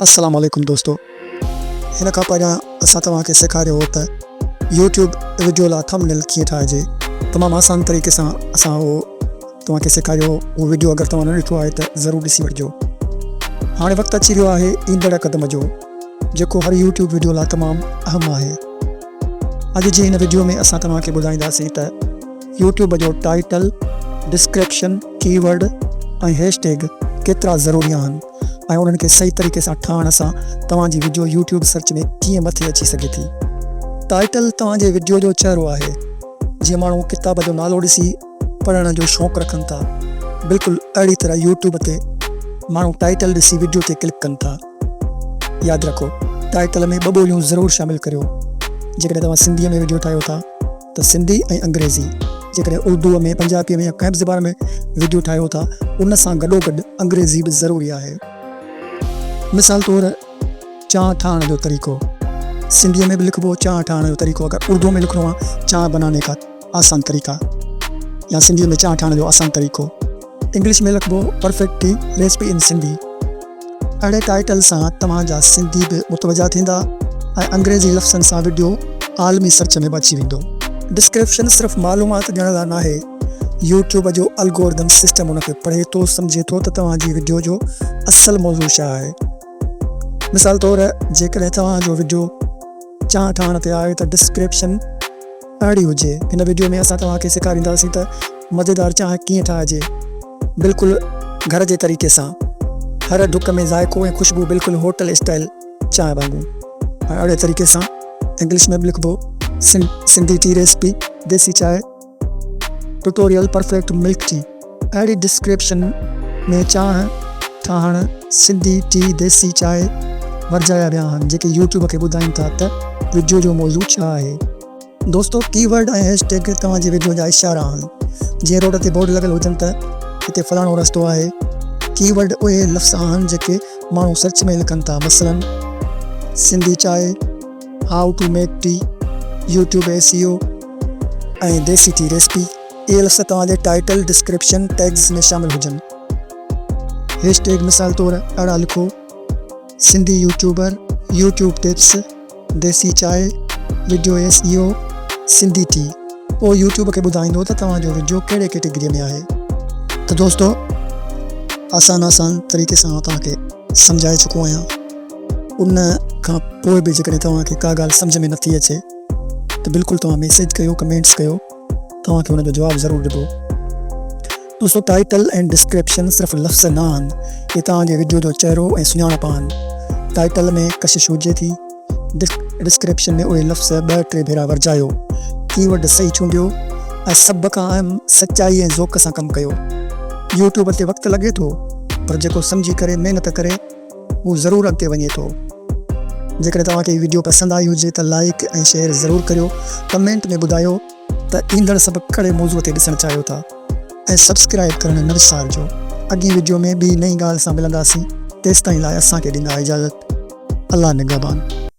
السلام عليڪم دوستو هن کان پهريان اسان توهان کي سيکاريو هو ته يوٽيوب وڊيو لاء ٿم نيل ڪيئن ٺاهجي تمام آسان طريقي سان اسان اهو توهان کي سيکاريو هو اهو وڊيو اگر توهان نه ڏٺو آهي ته ضرور ڏسي وٺجو هاڻي وقت اچي ويو آهي ايندڙ قدم جو جيڪو هر يوٽيوب وڊيو لاء تمام اهم آهي اڄ جي هن وڊيو ۾ اسان توهان کي ٻڌائينداسين ته يوٽيوب جو ٽائيٽل، ڊسڪرپشن، ڪي ورڊ ۽ هيش ٽيگ ڪيترا ضروري آهن ۽ انهن کي صحيح طريقي سان ٺاهڻ سان توهان جي وڊيو يوٽيوب سرچ ۾ ڪيئن مٿي اچي سگهي ٿي. ٽائيٽل توهان جي وڊيو جو چهرو آهي. جيئن ماڻهو ڪتاب جو نالو ڏسي پڙهڻ جو شوق رکن ٿا بلڪل اهڙي طرح يوٽيوب تي ماڻهو ٽائيٽل ڏسي وڊيو تي ڪلڪ ڪن ٿا. ياد رکو ٽائيٽل ۾ ٻه ٻوليون ضرور شامل ڪريو جيڪڏهن توهان سنڌي ۾ وڊيو ٺاهيو ٿا ته سنڌي ۽ انگريزي، جيڪڏهن اردوء ۾، پنجابيء ۾ يا ڪنهن به زبان ۾ وڊيو ٺاهيو ٿا ان سان گڏوگڏ انگريزي به ضروري آهي. مثال طور چانهه ٺاهڻ جو طريقو سنڌيء ۾ به لکبو چانهه ٺاهڻ جو طريقو اگر اردوء ۾ لکڻو آهي چانهه بناني کا آسان طريقا يا سنڌيء ۾ چانهه ٺاهڻ جو آسان طريقو. انگلش ۾ لکبو پرفيڪٽ ٽي ريسپي ان سنڌي. اهڙي ٽائيٽل سان توهان جا سنڌي به متوجه ٿيندا ۽ انگريزي لفظن سان وڊيو عالمي سرچ ۾ به اچي ويندو. ڊسڪرپشن صرف معلومات ڏيڻ لاء ناهي، يوٽيوب جو الگورٿم سسٽم ان کي پڙهي ٿو، سمجهي ٿو ته توهان جي وڊيو جو اصل موضوع ڇا آهي. مثال طور جيڪڏهن توهان جو وڊيو چانهه ٺاهڻ تي آهي ته ڊسڪرپشن اهڙي هجي. هن وڊيو ۾ اسان توهان کي سيکارينداسين ته مزيدار چانهه ڪيئن ٺاهجي بلڪل گهر جي طريقي سان. هر ڍڪ ۾ ذائقو ۽ خوشبو بلڪل هوٽل اسٽائل چانهه وانگون. ۽ اهڙي طريقي سان انگلش ۾ به لکبو سنڌي ٽي ريسپي، ديسي چانهه ٽيوٽوريل پرفيڪٽ ملڪ ٽي. اهڙي ڊسڪرپشن ۾ چانهه ٺاهڻ، سنڌي ٽي، ديسي چانهه ورجايا ويا آهن جيڪي يوٽيوب کي ٻڌائين ٿا ته وڊيو جو موضوع ڇا آهي. دوستو ڪي ورڊ ۽ هيش ٽيگ توهان جي وڊيو جا اشارا آهن. جيئن روڊ تي بورڊ لڳل هجن ته هتي فلاڻو رستو آهي. ڪي ورڊ اهي لفظ آهن جيڪي ماڻهو سرچ ۾ لکن ٿا مثلاً سنڌي چانهه، how to make tea, YouTube S E O ۽ desi tea recipe. اهي لفظ توهان جي ٽائيٽل، ڊسڪرپشن، ٽيگز ۾ شامل هجن. هيش ٽيگ مثال طور اهڙا لکو، سنڌي يوٽيوبر، يوٽيوب ٽپس، ديسي چانهه، وڊيو ايس اي او، سنڌي ٽي. پوء يوٽيوب کي ٻڌائيندو ته توهان جو وڊيو ڪهڙي ڪيٽيگري ۾ آهي. ته دوستو آسان آسان طريقي سان آئون توهان کي سمجهائي چڪو آهيان ان کان پوء به جيڪڏهن توهان کي ڪا ڳالهه سمجهه ۾ نٿي اچي ته بلڪل توهان ميسيج ڪيو ڪمينٽس ڪيو توهان کي ان جو جواب ضرور ڏبو. دوستو ٽائيٽل ۽ ڊسڪرپشن صرف لفظ نه آهن، اهي توهان جي وڊيو جو چهرو ۽ سڃاڻپ آهن. ٽائيٽل ۾ ڪشش هجي ٿي، ڊسڪرپشن ۾ اهي لفظ ٻه ٽي ڀيرا ورجايو، ڪي ورڊ صحيح چونڊيو ۽ سڀ کان اهم سچائي ۽ ذوق سان ڪم ڪيو. يوٽيوب تي وقت لڳي ٿو پر جيڪو سمجهي ڪري محنت ڪري هو ضرور اڳتي وڃي ٿو. جيڪڏهن توهان کي هي وڊيو پسند آئي هجي ته لائيڪ ۽ شيئر ضرور ڪريو. ڪمينٽ ۾ ٻڌايو ته ايندڙ سبق ڪهڙي موضوع تي ڏسڻ چاهيو ٿا ۽ سبسڪرائيب ڪرڻ نه وسارجو. اڳئين وڊيو ۾ ٻي نئين ڳالهه سان ملنداسين تيستائين لاء اسان کي ڏيندا اجازت. الله نگهبان.